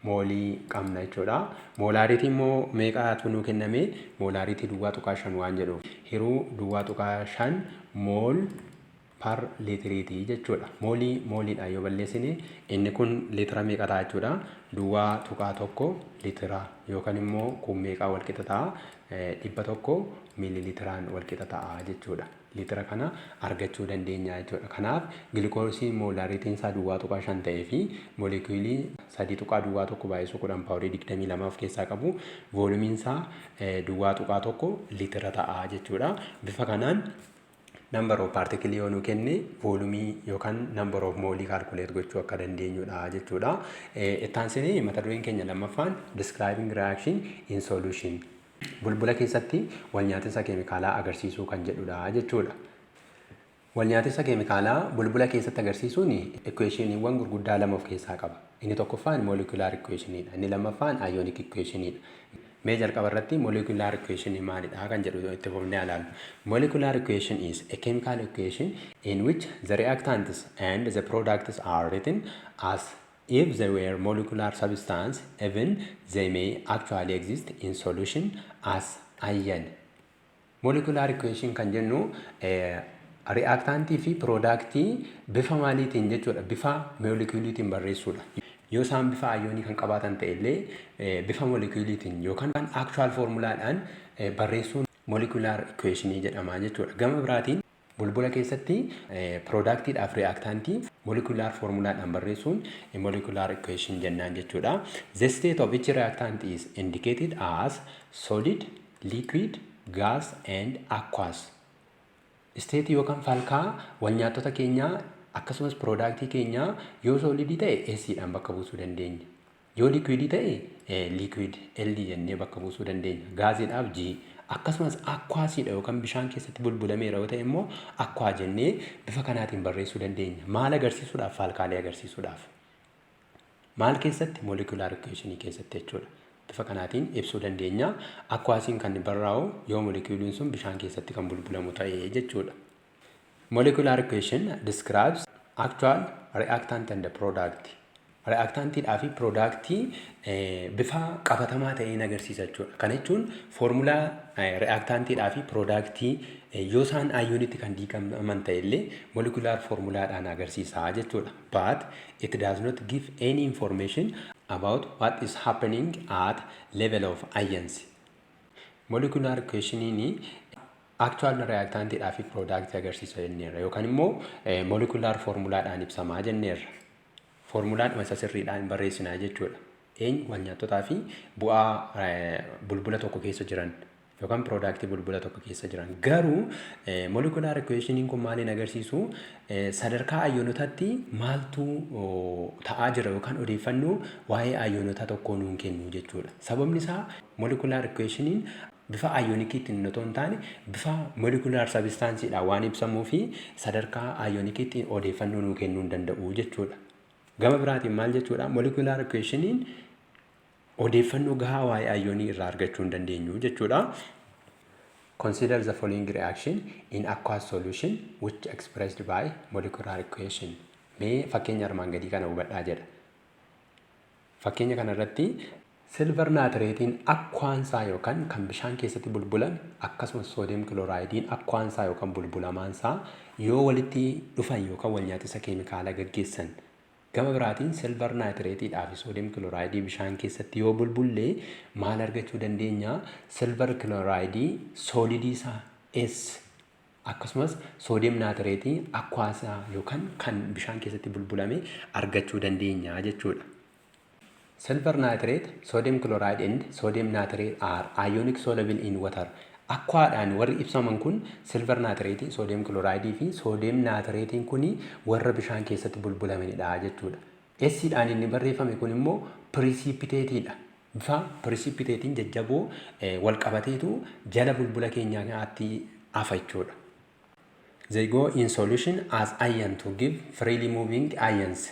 moolii qabna jechuudha. Molarity immoo meeqatu nuu kenname? Molarity 0.5 waan jedhuuf hiruu 0.5 mole per liitiriitii jechuudha. Moolii mooliidhaan yoo balleessine inni kun liitira meeqa ta'a jechuudha? 0.1 liitira yookaan immoo kun meeqaa walqixa ta'a? 100 miililiitiraan walqixa ta'a jechuudha. Liitira kana argachuu dandeenya jechuudha. Kanaaf gilikoosiin molarityiin isaa 0.5 ta'ee fi moolekuulii 3.01 baay'isuu 10 powerii 22 of keessaa qabu, voolumiin isaa 0.1 liitira ta'a jechuudha. Bifa kanaan number of particle yoo nu kenne voolumii yookaan number of moolii calculate gochuu akka dandeenyudha jechuudha. Itti aansinee mata dureen keenya lammaffaan describing reaction in solution. Bulbula keessatti wal nyaatinsa keemikaalaa agarsiisuu kan jedhudha jechuudha. Wal nyaatinsa keemikaalaa bulbula keessatti agarsiisuun equationiiwwan gurguddaa lama of keessaa qaba. Inni tokkoffaan molecular equationiidha. Inni lammaffaan ionic equationiidha. Mee jalqaba irratti molecular equation maalidha kan jedhu itti fufnee ilaallu. Molecular equation is a chemical equation in which the reactants and the products are written as if they were molecular substance, even they may actually exist in solution as ion. Molecular equation kan jennu reactantii fi productii bifa maaliitiin jechuudha? Bifa moleculiitiin barreessuudha. Yoo isaan bifa ayoonii kan qabaatan ta'e illee bifa moleculiitiin yookaan actual formulaadhaan barreessuun molecular equationii jedhama jechuudha. Gama biraatiin bulbula keessatti productiidhaaf reactantii molecular formulaadhaan barreessuun molecular equation jennaan jechuudha. The state of each reactant is indicated as solid, liquid, gas and aqueous. Stateii yookaan falkaa wal nyaattota keenyaa akkasumas productii keenyaa yoo solidii ta'e S dhaan bakka buusuu dandeenya. Yoo liquidii ta'e liquid L jennee bakka buusuu dandeenya. Gaaziidhaaf G, Akkasumas aqueousiidha yookaan bishaan keessatti bulbulameera yoo ta'e immoo aqua jennee bifa kanaatiin barreessuu dandeenya. Maal agarsiisuudhaaf? Faalkaalee agarsiisuudhaaf. Maal keessatti? Molecular equationii keessatti jechuudha. Bifa kanaatiin ibsuu dandeenya. Aqueousiin kan barraa'u yoo moleculiin sun bishaan keessatti kan bulbulamu ta'e jechuudha. Molecular equation describes actual reactant and product. Reactantiidhaa fi productii bifa qabatamaa ta'een agarsiisa jechuudha. Kana jechuun foormulaa reactantiidhaa fi productii yoo isaan ionitti kan diigaman ta'e illee molecular formulaadhaan agarsiisa jechuudha. But it does not give any information about what is happening at level of ions. Molecular equationiin actual reactantiidhaa fi productii agarsiisa jenneerra yookaan immoo molecular formulaadhaan ibsamaa jenneerra. Foormulaadhuma isa sirriidhaan barreessinaa jechuudha. Eenyu? Wal nyaattotaa fi bu'aa bulbula tokko keessa jiran yookaan productii bulbula tokko keessa jiran. Garuu molecular equationiin kun maaliin agarsiisu? Sadarkaa ionotaatti maaltu ta'aa jira yookaan odeeffannoo waa'ee ionota tokkoo nuun kennu jechuudha. Sababni isaa molecular equationiin bifa ioniciitiin otoo hin taane bifa molecular substanceiidhaan waan ibsamuu fi sadarkaa ioniciitti odeeffannoo nuu kennuu hin danda'u jechuudha. Gama biraatiin maal jechuudha? Molecular equationiin odeeffannoo gahaa waa'ee ionii irraa argachuu hin dandeenyu jechuudha. Consider the following reaction in aqueous solution which expressed by molecular equation. Mee fakkeenya armaan gadii kana hubadhaa jedha. Fakkeenya kanarratti silver nitrateiin aquaansaa yookaan kan bishaan keessatti bulbulan, akkasumas sodium chlorideiin aquaansaa yookaan bulbulamaansaa yoo walitti dhufan yookaan wal nyaatisa keemikaala gaggeessan, gama biraatiin silver nitrateiidhaa fi sodium chlorideii bishaan keessatti yoo bulbullee maal argachuu dandeenya? Silver chlorideii solidii isaa S, akkasumas sodium nitrateii aquaansaa yookaan kan bishaan keessatti bulbulame argachuu dandeenya jechuudha. Silver nitrate, sodium chloride and sodium nitrate are ionic soluble in water. Aquaadhaan warri ibsaman kun silver nitrate, sodium chloride fi sodium nitrate kun warra bishaan keessatti bulbulamanidha jechuudha. Sdhaan inni barreeffame kun immoo precipitateidha. Bifa precipitateiin jajjaboo wal qabateetu jala bulbula keenyaatti hafa jechuudha. They go in solution as ion to give freely moving ions.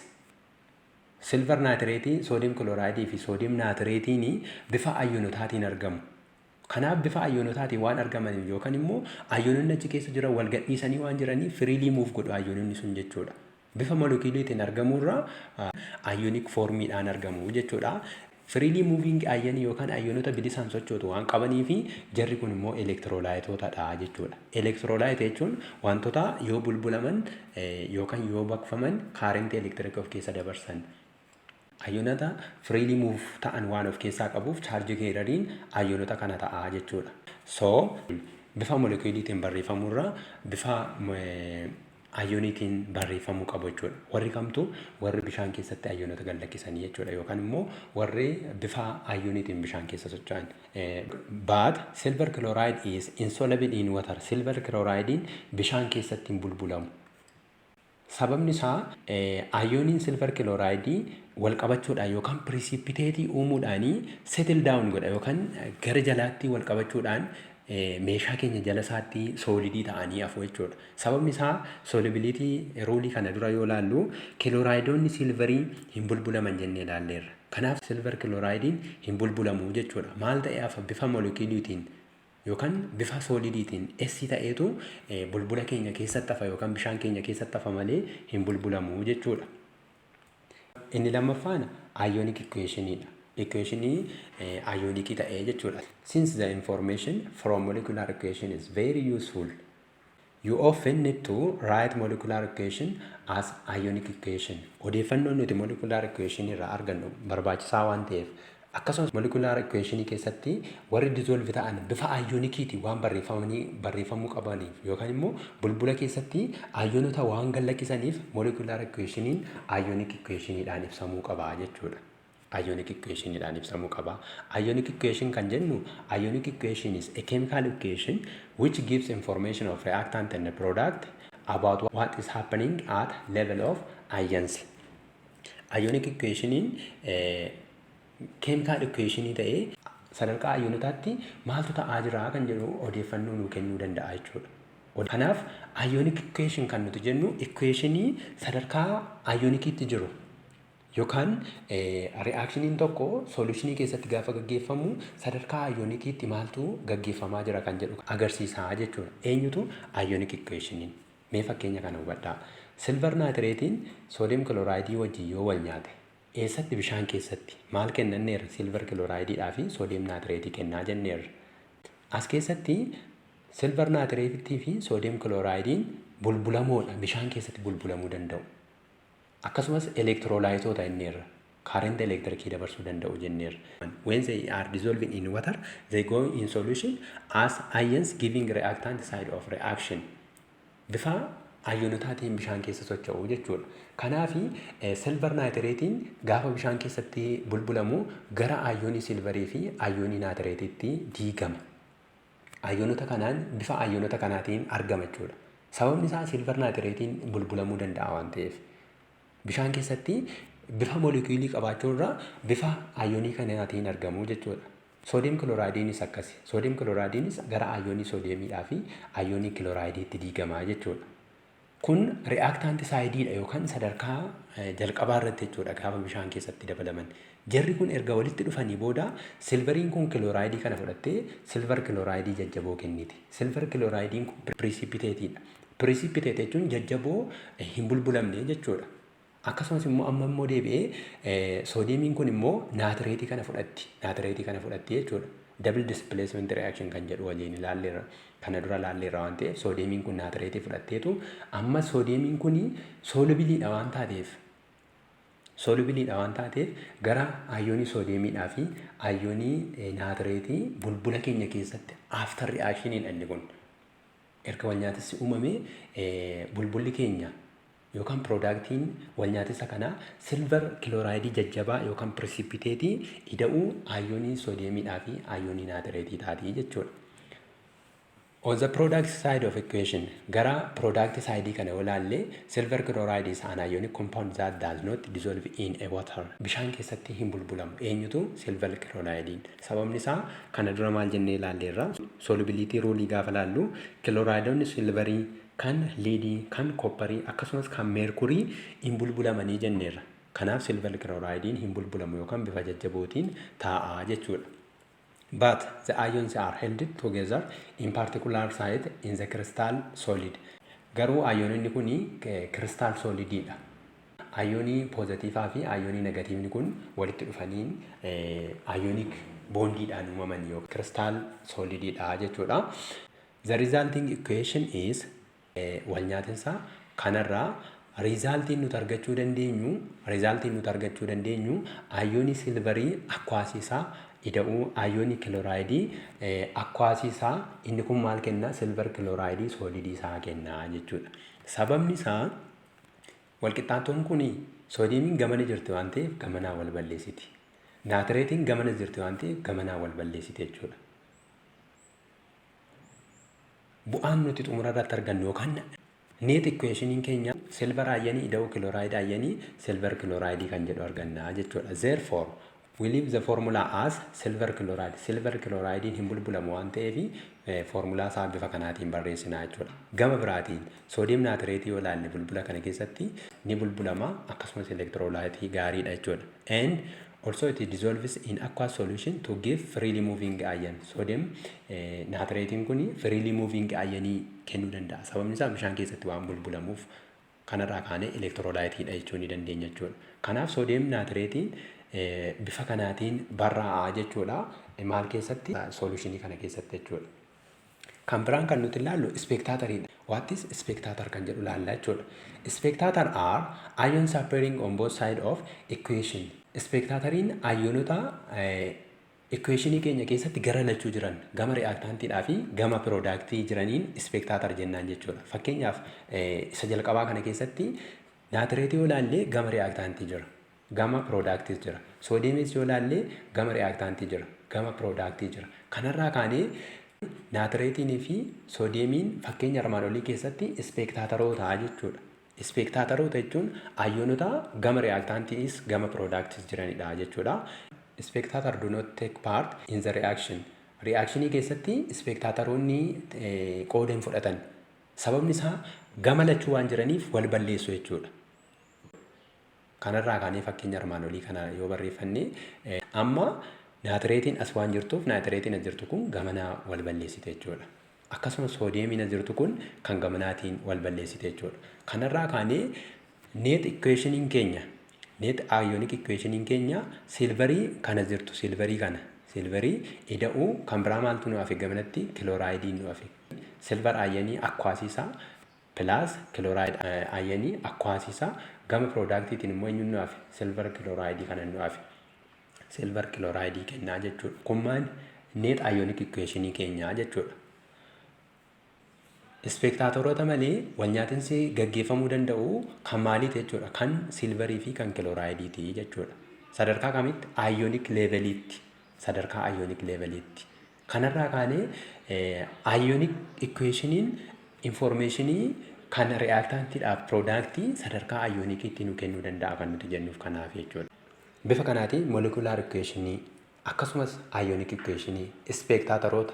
Silver nitrateii, sodium chlorideii fi sodium nitrateiin bifa ionotaatiin argamu. Kanaaf bifa ionotaatiin waan argamaniif yookaan immoo iononni achi keessa jiran wal gadhiisanii waan jiraniif freely move godhu iononni sun jechuudha. Bifa moleculeiitiin argamurraa ionic formiidhaan argamu jechuudha. Freely moving ionii yookaan ionota bilisaan sochootu waan qabanii fi jarri kun immoo electrolyteootadha jechuudha. Electrolyte jechuun wantoota yoo bulbulaman yookaan yoo baqfaman kaarentii elektiriikii of keessa dabarsan. Ionota freely move ta'an waan of keessaa qabuuf charge carrieriin ionota kana ta'a jechuudha. So bifa moleculeiitiin barreeffamurraa bifa ioniitiin barreeffamuu qabu jechuudha. Warri kamtu? Warri bishaan keessatti ionota gad lakkisanii jechuudha yookaan immoo warri bifa ioniitiin bishaan keessa socho'an. But silver chloride is insoluble in water. Silver chloridein bishaan keessatti hin bulbulamu. Sababni isaa ioniin silver chlorideii wal qabachuudhaan yookaan precipitateii uumuudhaanii settle down godha yookaan gara jalaatti wal qabachuudhaan meeshaa keenya jala isaatti solidii ta'anii hafu jechuudha. Sababni isaa solubility ruleii kana dura yoo ilaallu chlorideoonni silverii hin bulbulaman jennee ilaalleerra. Kanaaf silver chlorideiin hin bulbulamu jechuudha. Maal ta'ee hafa? Bifa moleculeiitiin yookaan bifa solidiitiin S ta'eetu bulbula keenya keessatti hafa yookaan bishaan keenya keessatti hafa malee hin bulbulamu jechuudha. Inni lammaffaan ionic equationiidha. Equationii ionicii ta'ee jechuudha. Since the information from molecular equation is very useful, you often need to write molecular equation as ionic equation. Odeeffannoon nuti molecular equation irraa argannu barbaachisaa waan ta'eef, akkasumas molecular equation keessatti warri dissolve ta'an bifa ioniciiti waan barreeffamanii barreeffamuu qabaniif yookaan immoo bulbula keessatti ionota waan gallakkisaniif molecular equationiin ionic equationiidhaan ibsamuu qaba jechuudha. Ionic equationiidhaan ibsamuu qaba. Ionic equation kan jennu, ionic equation is a chemical equation which gives information of reactant and the product about what is happening at level of ions. Ionic equationiin chemical equationii ta'ee Sadarkaa ayyoonotaatti maaltu ta'aa jira kan jedhu odeeffannoo nuu kennuu danda'a jechuudha. Kanaaf ionic equation kan nuti jennu equationii sadarkaa ionicitti jiru yookaan reactioniin tokko solutionii keessatti gaafa gaggeeffamu sadarkaa ionicitti maaltu gaggeeffamaa jira kan jedhu agarsiisaa jechuudha. Eenyutu? Ionic equationiin. Mee fakkeenya kana hubadhaa. Silver nitrateiin sodium chlorideii wajjin yoo wal nyaate, eessatti? Bishaan keessatti maal kennanneerra? Silver chlorideiidhaa fi sodium nitrateii kennaa jenneerra. As keessatti silver nitrateii fi sodium chlorideiin bulbulamoodha. Bishaan keessatti bulbulamuu danda'u. Akkasumas electrolyteoota jenneerra. Current elektirikii dabarsuu danda'u jenneerra. When they are dissolving in water, they go in solution as ions giving reactant side of reaction. Bifa ayyoonotaatiin bishaan keessa socho'u jechuudha. Kanaafi silver nitrateiin gaafa bishaan keessatti bulbulamu gara ayyoonii silverii fi ayyoonii nitrateiitti diigama. Ayyoonota kanaan, bifa ayyoonota kanaatiin argama jechuudha. Sababni isaa silver nitrateiin bulbulamuu danda'a waan ta'eef. Bishaan keessatti bifa moolekuulii qabaachuu irraa bifa ayyoonii kanaatiin argamu jechuudha. Sodium chlorideiinis akkasi. Sodium chlorideiinis gara ayyoonii soodiyeemiidhaa fi ayyoonii chlorideiitti diigamaa jechuudha. Kun reactant sideiidha yookaan sadarkaa jalqabaa irratti jechuudha gaafa bishaan keessatti dabalaman. Jarri kun erga walitti dhufanii booda silveriin kun chlorideii kana fudhattee silver chlorideii jajjaboo kenniti. Silver chlorideiin kun precipitateiidha. Precipitate jechuun jajjaboo hin bulbulamne jechuudha. Akkasumas immoo amma immoo deebi'ee soodiyeemiin kun immoo nitrateii kana fudhatti. Nitrateii kana fudhatti jechuudha. Double displacement reaction kan jedhu waliin ilaalleerra. Kana dura ilaalleerra waan ta'eef, soodiyeemiin kun nitrateii fudhatteetu amma soodiyeemiin kun solubleiidha waan taateef gara ayyoonii soodiyeemiidhaa fi ayyoonii nitrateii bulbula keenya keessatti after reactioniidha inni kun. Erga wal nyaatissi uumame bulbulli keenya yookaan productiin wal nyaatisa kanaa silver chlorideii jajjabaa yookaan precipitateii ida'uu ayyoonii soodiyeemiidhaa fi ayyoonii nitrateii taatii jechuudha. On the product side of equation, gara product side kana yoo ilaalle, silver chloride is an ionic compound that does not dissolve in a water. Bishaan keessatti hin bulbulamu. Eenyutu? Silver chloride. Sababni isaa kana dura maal jennee ilaalleerra? Solubility rule gaafa ilaallu chlorideonni silverii, kan leadii, kan copperii akkasumas kan mercuryii hin bulbulamanii jenneerra. Kanaaf silver chloridein hin bulbulamu yookaan bifa jajjabootiin taa'a jechuudha. But the ions are held together in particular site in the crystal solid. Garuu ayoononni kun crystal solidiidha. Ayoonii poozitiivaa fi ayoonii negatiivni kun walitti dhufanii ionic bondiidhaan uumaman yookaan crystal solidiidha jechuudha. The resulting equation is, wal nyaatinsa kanarraa resultiin nuti argachuu dandeenyu ayoonii silverii aqueousiisaa ida'uu ayoonii chlorideii aqueousiisaa, inni kun maal kenna? Silver chlorideii solidii isaa kenna jechuudha. Sababni isaa walqixxaattoon kun soodiyeemiin gamana jirti waan ta'eef gamanaa wal balleessiti. Nitrateiin gamana jirti waan ta'eef gamanaa wal balleessiti jechuudha. Bu'aan nuti xumura irratti argannu yookaan net equationiin keenya silver ionii ida'uu chloride ionii silver chlorideii kan jedhu arganna jechuudha. Therefore, we leave the formula as silver chloride. Silver chloridein hin bulbulamu waan ta'eef foormulaa isaa bifa kanaatiin barreessina jechuudha. Gama biraatiin sodium nitrateii yoo ilaalle bulbula kana keessatti ni bulbulama, akkasumas electrolyteii gaariidha jechuudha. And also it dissolves in aqueous solution to give freely moving ion. Sodium nitrateiin kun freely moving ionii kennuu danda'a. Sababni isaa bishaan keessatti waan bulbulamuuf kanarraa kaanee electrolyteiidha jechuu ni dandeenya jechuudha. Kanaaf sodium nitrateiin bifa kanaatiin barraa'aa jechuudha. Maal keessatti? Solutionii kana keessatti jechuudha. Kan biraan kan nuti ilaallu spectatoriidha. What is spectator kan jedhu ilaalla jechuudha. Spectator are ions appearing on both side of equation. Spectatoriin ayyoonota equationii keenya keessatti gara lachuu jiran, gama reactantiidhaa fi gama productii jiraniin spectator jennaan jechuudha. Fakkeenyaaf isa jalqabaa kana keessatti nitrateii yoo ilaalle gama reactantii jira. Gama productiis jira. Soodiyeemis yoo ilaalle gama reactantii jira. Gama productii jira. Kanarraa kaanee nitrateiinii fi soodiyeemiin fakkeenya armaan olii keessatti spectatoroota jechuudha. Spectatoroota jechuun ayyoonota gama reactantiis gama productiis jiranidha jechuudha. Spectator do not take part in the reaction. Reactionii keessatti spectatoroonni qooda hin fudhatan. Sababni isaa gama lachuu waan jiraniif wal balleessu jechuudha. Kanarraa kaanee fakkeenya armaan olii kana yoo barreeffanne, amma nitrateiin as waan jirtuuf nitrateiin as jirtu kun gamanaa wal balleessite jechuudha. Akkasumas soodiyeemiin as jirtu kun kan gamanaatiin wal balleessite jechuudha. Kanarraa kaanee net equationiin keenya, net ionic equationiin keenya, silverii kana jirtu, silverii kana, silverii ida'uu kan biraa maaltu nu hafe? Gamanatti chlorideiin nu hafe. Silver ionii aqueousiisaa plus chloride ionii aqueousiisaa, gama productiitiin immoo eenyuun nu hafe? Silver chlorideii kana nu hafe. Silver chlorideii kennaa jechuudha. Kun maal? Net ionic equationii keenyaa jechuudha. Spectatoroota malee walnyaatinsi gaggeeffamuu danda'u kan maaliiti jechuudha? Kan silverii fi kan chlorideiiti jechuudha. Sadarkaa kamitti? Ionic leveliitti. Sadarkaa ionic leveliitti. Kanarraa kaanee ionic equationiin informationii kan reactantiidhaaf productii sadarkaa ioniciitti nu kennuu danda'a kan nuti jennuuf kanaaf jechuudha. Bifa kanaatiin molecular equationii, akkasumas ionic equationii, spectatoroota,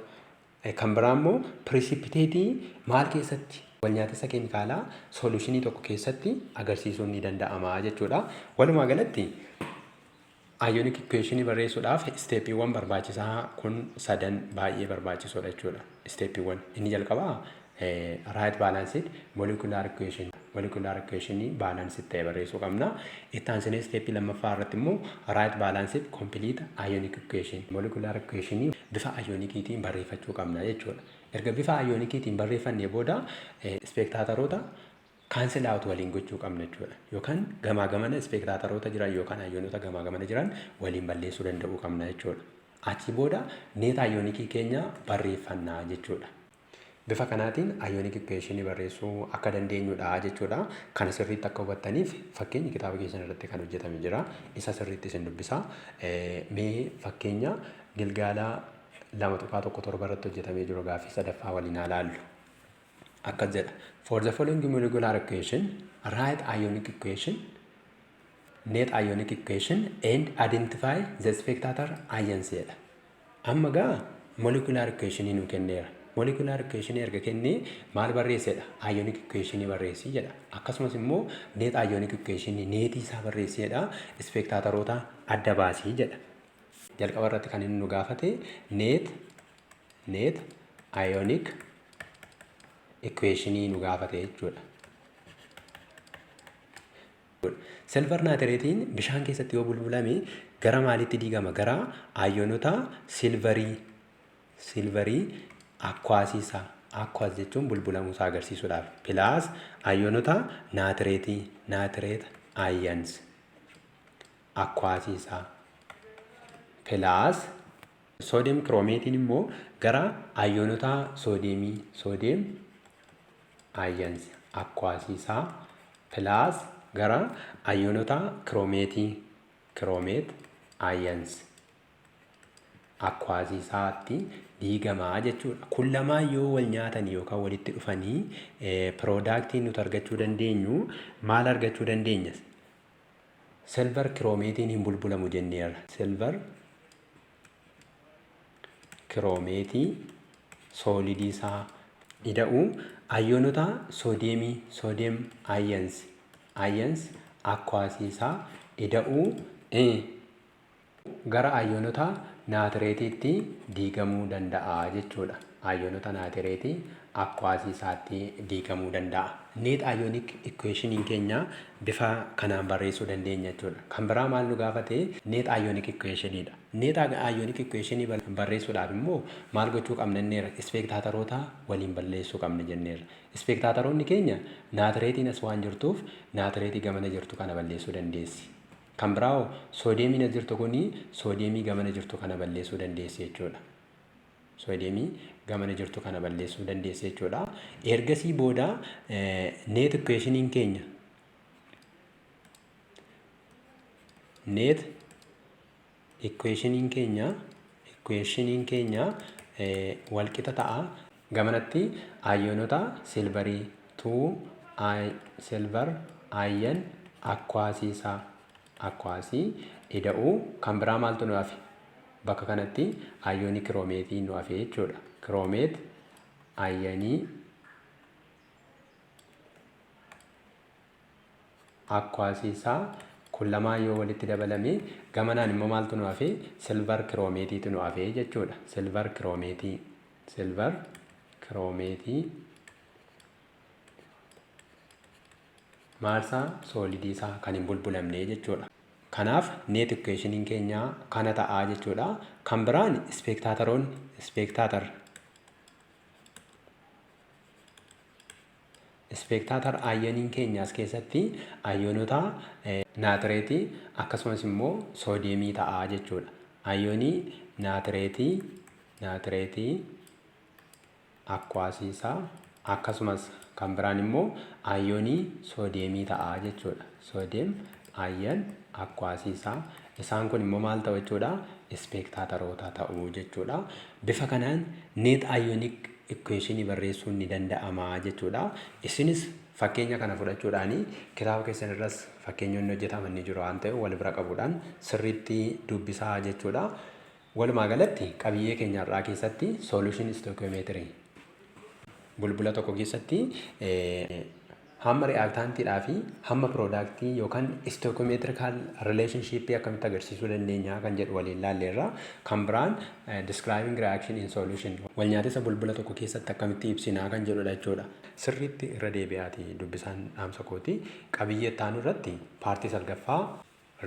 kan biraa immoo precipitateii maal keessatti walnyaatisa keemikaalaa solutionii tokko keessatti agarsiisuun ni danda'ama jechuudha. Walumaa galatti ionic equationii barreessuudhaaf stepiiwwan barbaachisaa kun sadan baay'ee barbaachisoodha jechuudha. Stepiiwwan inni jalqabaa write balanced molecular equation, molecular equationii balanced ta'e barreessuu qabna. Itti aansinee stepii lammaffaa irratti immoo write balanced complete ionic equation, molecular equationii bifa ioniciitiin barreeffachuu qabna jechuudha. Erga bifa ioniciitiin barreeffannee booda spectatoroota cancel out waliin gochuu qabna jechuudha. Yookaan gamaa gamana spectatoroota jiran yookaan ionoota gamaa gamana jiran waliin balleessuu danda'uu qabna jechuudha. Achii booda net ionicii keenya barreeffannaa jechuudha. Bifa kanaatiin ionic equationii barreessuu akka dandeenyudha jechuudha. Kana sirriitti akka hubattaniif fakkeenyi kitaaba keessan irratti kan hojjetame jira. Isa sirriitti isin dubbisa. Mee fakkeenya gilgaalaa 2.17 irratti hojjetamee jiru gaaffii sadaffaa waliin haa laallu. Akkas jedha. For the following molecular equation, write ionic equation, net ionic equation and identify the spectator ions jedha. Amma gaa molecular equation nu kenneera. Molecular equation erga kennee maal barreessedha? Ionic equation barreessii jedha. Akkasumas immoo net ionic equation netii isaa barreessedha. Spectatoroota adda baasii jedha. Jalqaba irratti kan inni nu gaafate net ionic equationii nu gaafate jechuudha. Silver nitrateiin bishaan keessatti yoo bulbulame gara maalitti diigama? Gara ionota silverii aqueousiisaa, aqueous jechuun bulbulamuu isaa agarsiisuudhaaf, plus ionota nitrateii, nitrate ions aqueousiisaa, plus sodium chromateiin immoo gara ionota soodiyeemii, sodium ions aqueousiisaa, plus gara ionota chromateii, chromate ions aqueousiisaatti diigamaa jechuudha. Kun lamaan yoo wal nyaatan yookaan walitti dhufanii productii nuti argachuu dandeenyu maal argachuu dandeenya? Silver chromateiin hin bulbulamu jenneerra. Silver chromateii solidii isaa ida'uu ionota soodiyeemii, sodium ions aqueousiisaa ida'uu gara ionota nitrateiitti diigamuu danda'a jechuudha. Ionota nitrateii aqueousiisaatti diigamuu danda'a. Net ionic equationiin keenya bifa kanaan barreessuu dandeenya jechuudha. Kan biraa maal nu gaafate? Net ionic equationiidha. Net ionic equationii barreessuudhaaf immoo maal gochuu qabna jenneerra? Spectatoroota waliin balleessuu qabna jenneerra. Spectatoroonni keenya nitrateiin as waan jirtuuf nitrateii gamana jirtu kana balleessuu dandeessi. Kan biraa soodiyeemiin as jirtu kuni soodiyeemii gamana jirtu kana balleessuu dandeessi jechuudha. Soodiyeemii gamana jirtu kana balleessuu dandeessi jechuudha. Ergasii booda net equationiin keenya, net equationiin keenya walqixa ta'a. Gamanatti ionota silverii, 2 silver ion aqueousiisaa Aqueous ida'uu kan biraa maaltu nu hafe? Bakka kanatti ayoonii chromateii nu hafe jechuudha. Chromate ionii aqueousii isaa kun lamaan yoo walitti dabalame, gamanaan immoo maaltu nu hafe? Silver chromateiitu nu hafe jechuudha. Silver chromateii, silver chromateii maalsaa? Solidii isaa kan hin bulbulamne jechuudha. Kanaaf net equationiin keenya kana ta'aa jechuudha. Kan biraan spectatoroonni, spectator ioniin keenya as keessatti ionota nitrateii akkasumas immoo sodiumii ta'aa jechuudha. Ionii nitrateii aqueousii isaa akkasumas kan biraan immoo ionii sodiumii ta'aa jechuudha. Sodium ion aqueousii isaa isaan kun immoo maal ta'u jechuudha? Spectatoroota ta'uu jechuudha. Bifa kanaan net ionic equationii barreessuun ni danda'ama jechuudha. Isinis fakkeenya kana fudhachuudhaan kitaaba keessan irras fakkeenyonni hojjetaman ni jiru waan ta'eef, wal bira qabuudhaan sirriitti dubbisaa jechuudha. Walumaa galatti qabiyyee keenya har'aa keessatti solution stoichiometry bulbula tokko keessatti hamma reactantiidhaa fi hamma productii yookaan stoichiometrical relationship akkamitti agarsiisuu dandeenya kan jedhu waliin laalleerra. Kan biraan describing reaction in solution, wal nyaatisa bulbula tokko keessatti akkamitti ibsinaa kan jedhudha jechuudha. Sirriitti irra deebi'aati dubbisaan dhaamsa kooti. Qabiyyee itti aanu irratti partii salgaffaa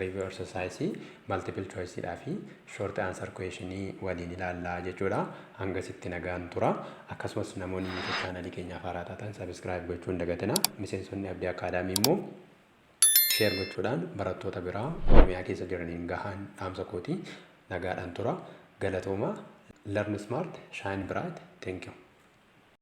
review exercise, multiple choice dhaa fi short answer questionii waliin ilaallaa jechuudha. Hangasitti nagaan tura. Akkasumas namoonni YouTube channelii keenyaaf haaraa taatan subscribe gochuu hin dagatina. Miseensonni Abdii Akaadaamii immoo share gochuudhaan barattoota biraa Oromiyaa keessa jiraniin gahaan dhaamsa kooti. Nagaadhaan tura. Galatooma. Learn smart, shine bright. Thank you.